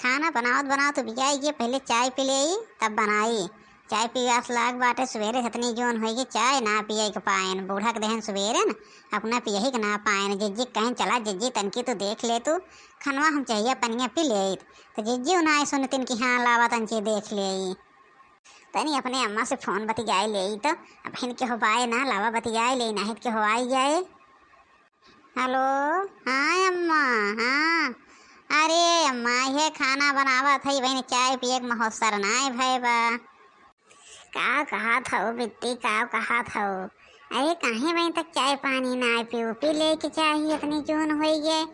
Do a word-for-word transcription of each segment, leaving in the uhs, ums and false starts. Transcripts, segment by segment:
खाना बनावत बनावत उबियाई गे, पहिले चाय पी लेई, तब बनाई। चाय पियास लाग बाटे, सुबेरे से इतनी जोन होई गे, चाय ना पिए के पाएन। बूढ़ा के देहन सुबेरे न, अपना पियही के ना पाएन। जिज्जी के कहेन, "चला जिज्जी, तनकी तू देख ले तू, खनवा हम चहिया पनिया पी लेइत।" तो जिज्जी उनाए सुनतिन कि हाँ, लावा तनकी देख लेई। तनी अपने अम्मा से फोन बतियाए लेई तो, अब हिन के हो पाए ना, लावा बतियाए लेई, नाहित के हो आई जाए। हेलो, हाँ अम्मा, हाँ। अरे अम्मा, ये खाना बनावत हई, बहिन, चाय पिए के महोत्सर नाय भय बा। का कहत हऊ बिट्टी, का कहत हऊ? अरे काहे बहिन तक चाय पानी नाय पीऊ? पी ले के चाही, इतनी जून होई गे।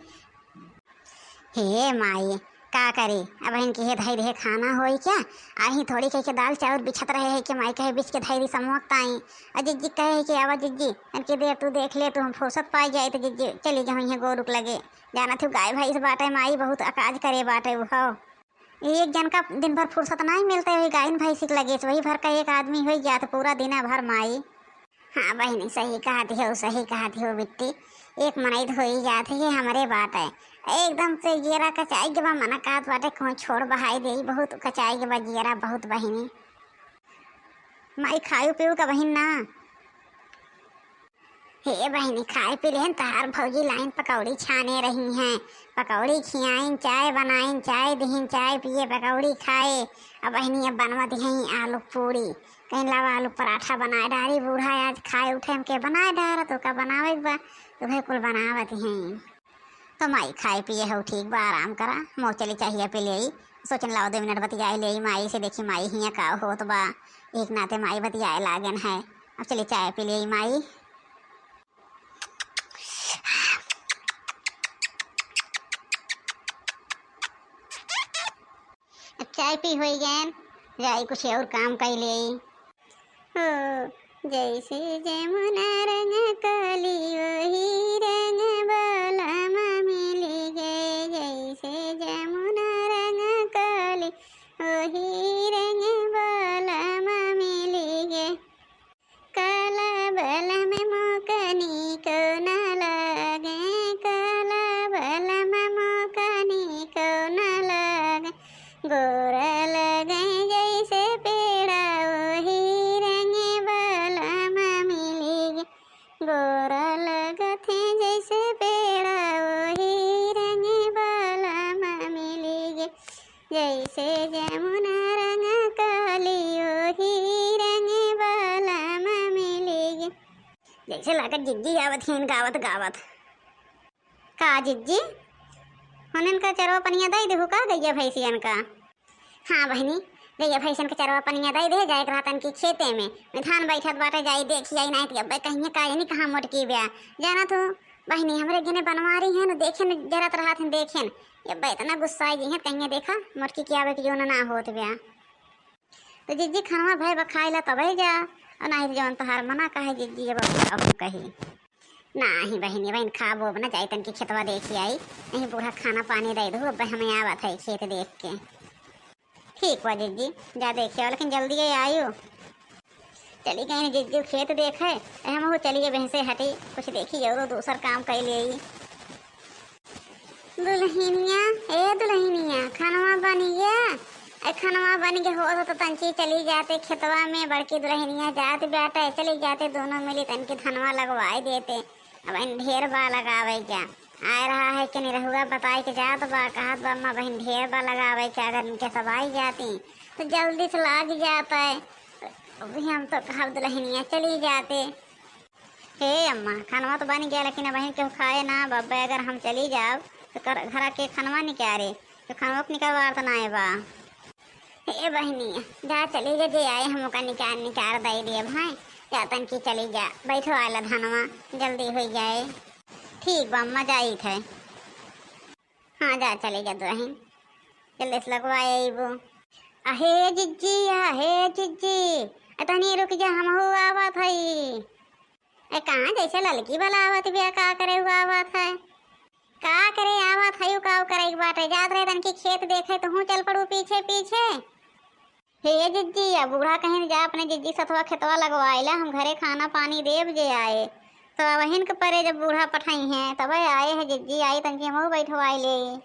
हे माई, का करी, अब इनके हे धई रहे खाना होई क्या? आही थोड़ी कह के दाल चाउर बिछत रहे है कि माई कहे बिछ के धई दी समोक ताई। और जिज्जी कहे है कि आवा जिज्जी, इनके देर तू देख ले, तू हम फुर्सत पाई जाए तो जिज्जी चली जाऊँ यहाँ गोरुक लगे। जाना थी गाय भैंस बाटे माई, बहुत अकाज करे बाटे उ हो। एक जन का दिन भर फुर्सत नाहीं मिलते, वही गायन भैंसी के लगे से, वही भर का एक आदमी होई जात पूरा दिन भर माई। हाँ बहिनी, सही कहत हो, सही कहत हो बिट्टी। एक मनई तो होई जात है, ये हमरे बात है। एकदम से जियरा कचाई के बा, मना कहत बाटे, कौन छोड़ बहाई देई, बहुत कचाई के बा जियरा, बहुत बहिनी। माई खायु पीयु का बहिन ना? हे बहिनी, खाए पी लेहन, तहार भौजी लाइन पकौड़ी छाने रही हैं। पकौड़ी खियाइन, चाय बनाइन, चाय दिहिन, चाय पिए, पकौड़ी खाए। अब बहिनी, अब बनवा दिहई आलू पूड़ी। कहीं लावा आलू पराठा बनाए डारी, बूढ़ा आज खाए उठे हमके बनाए डारा, तो का बनावे के बा, तो उहे कुल बनावत हैं। तो माई खाए पिए हो ठीक बा, आराम करा, मोर चली चाहिए पी लेई। सोचन लाओ दो मिनट बतियाए लेई माई से, देखी माई हियाँ का होत बा। एक नाते माई बतियाए लागन है। अब चली चाय पी लेई माई। अब चाय पी होई गैन, जाई कुछ और काम कर लेई। हो, जैसे जमुना रंग काली, वही रंग बलम मिली गे। जैसे जमुना रंग काली, वही रंग बलम मिली गे। काला बलम मोकनी को न लागे, काला बलम मोकनी को न लागे। गोरा लगे जैसे पेड़ा, वही रंग बलम मिली गे। गोरा लगत है जैसे पेड़ा, वही रंग बलम मिली गे। जैसे जमुना रंग काली, वही रंग बलम मिली गे। जैसे लागत जिज्जी आवत हैं गावत गावत। का जिज्जी, उन्हन का चरवा पनिया दई देहु का गैया भैंसियन का? हाँ बहिनी, गैया भैंसियन का चरवा पनिया दई दे, जाए के रहतन की खेते में, में धान बैठत बाटे, जाई देखी आई, नाहीं त अब्बे कहिए का जानी कहाँ मोटकी ब्या। जाना तू बहिनी, हमरे गिने बनवारी हैं न, देखेन जरत रहत हैं, देखेन अब्बे इतना गुस्सा आई हैं, कहिए देखा मोटकी के आवे के जोन ना होत ब्या। तो जिज्जी खनवा भय बा खाए ला तबे जा, और नाहीं त जौन तोहार मना कहे जिज्जी, अब का हम कही। नाहीं बहिनी, बहिन खाबो अब ना, जाई तनकी खेतवा देखी आई, नहीं बूढ़ा खाना पानी दे दो, अब हमें आवत है खेत देख के। ठीक बा जिज्जी, जा देखी आओ, लेकिन जल्दी ही आयो। चली गई जिज्जी खेत देखे, ए हम चलिए बहन से हटी, कुछ देखी और दूसर काम कर ले। दुल्हनिया, ए दुल्हनिया, खनवा बन गया? ए खनवा बन के होत हो तो तंची चली जाते खेतवा में, बड़की दुल्हनिया जात बाटे, चली जाते दोनों मिली तनकी धनवा लगवाई देते। अब इन ढेर बा लगावे क्या? आए रहा है कि निरहुआ बताए के जात बा, कहत बा, "अम्मा बहिन ढेर बा लगावे क्या, अगर इनके सब आई जाती तो जल्दी से लाग जाता है।" अभी हम तो कहब दुल्हनिया चली जाते। हे अम्मा, खानवा तो बन गया, लेकिन अबहिन केहू खाए ना बब्बे, अगर हम चली जाब, तो कर, घरा के खानवा निकारे, तो खानवा के निकारवार तो नाए बा। हे बहिनी, जा चली जा, जे आए हम ओका निकार, निकार दई दिए भाई, जा तनकी चली जा, बैठो आला धनवा, जल्दी होई जाए। ठीक बा अम्मा, जाइत है। हाँ, जा चले जा दुल्हन, जल्दी से लगवा अइबो। अहे जिज्जी, अहे जिज्जी, ए तनी रुक जा, हमहू आवत हई। ए कहाँ जैसे ललकी वाला आवत बिया, का करे हुआ आवत है? का करे आवत है, का करे के बाटे? जात रहे तनकी खेत देखे, तू चल पड़ू पीछे पीछे। हे जिज्जी, या बूढ़ा कहीं जा अपने जिज्जी सथवा खेतवा लगवाइला, हम घरे खाना पानी देब जे आए। तो वहिन के परे जब बूढ़ा पठाई हैं, तब आए है जिज्जी, आई तनकी हमहू बैठवाई ले।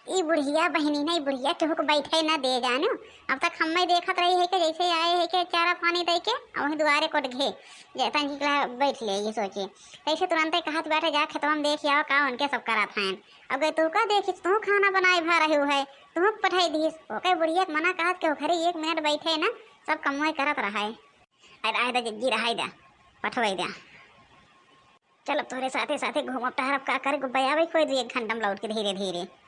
ई बुढ़िया बहिनी ना, ई बुढ़िया केहू को बैठे ना दे जानो। अब तक हम्मे देखत रही है कि जैसे आए है कि चारा पानी दे के, और वहीं दुआरे कोट घे, जैतन जी के बैठ ले, ये सोचे। तैसे तुरंते कहत बाटे, "जा खेतवा में देख आओ का उनके सब करत हैं।" अब गए तू का देखी, तू खाना बनाए भा रही है, तू पठाई दीस। ओके बुढ़िया के मना कहत के घरे एक मिनट बैठे ना, सब कमवे करत रहे। अरे आए दा जिज्जी, रहाई दा, पठवाई दा। चल अब तोहरे साथे साथे घूमब टहरब, का करे, गुब्बा आवे कोई दू एक घंटा में लौट के धीरे धीरे।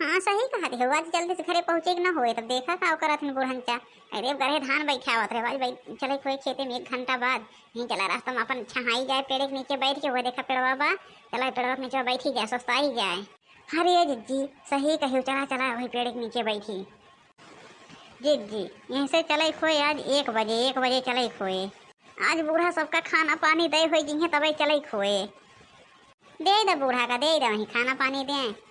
हाँ सही कहत हो, आज जल्दी से घरे पहुँचे के ना होए, तब देखा का ओकर अथन बुढ़न चा। अरे अब घरे धान बैठावत रहे, आज बै-, चले कोई खेते में एक घंटा बाद, यहीं चला रास्ता में अपन छहाई जाए, पेड़ के नीचे बैठ के, वो देखा पेड़वा बा, चला पेड़वा के नीचे बैठी जाए, सस्ताई जाए। अरे जिज्जी, सही कही, चला चला वही पेड़ के नीचे बैठी। जिज्जी, यहीं से चले खोए आज एक बजे, एक बजे चले खोए। आज बूढ़ा सबका खाना पानी दे होई जिन्हें तबे चले खोए। दे दे बूढ़ा का, दे दे वहीं खाना पानी दे।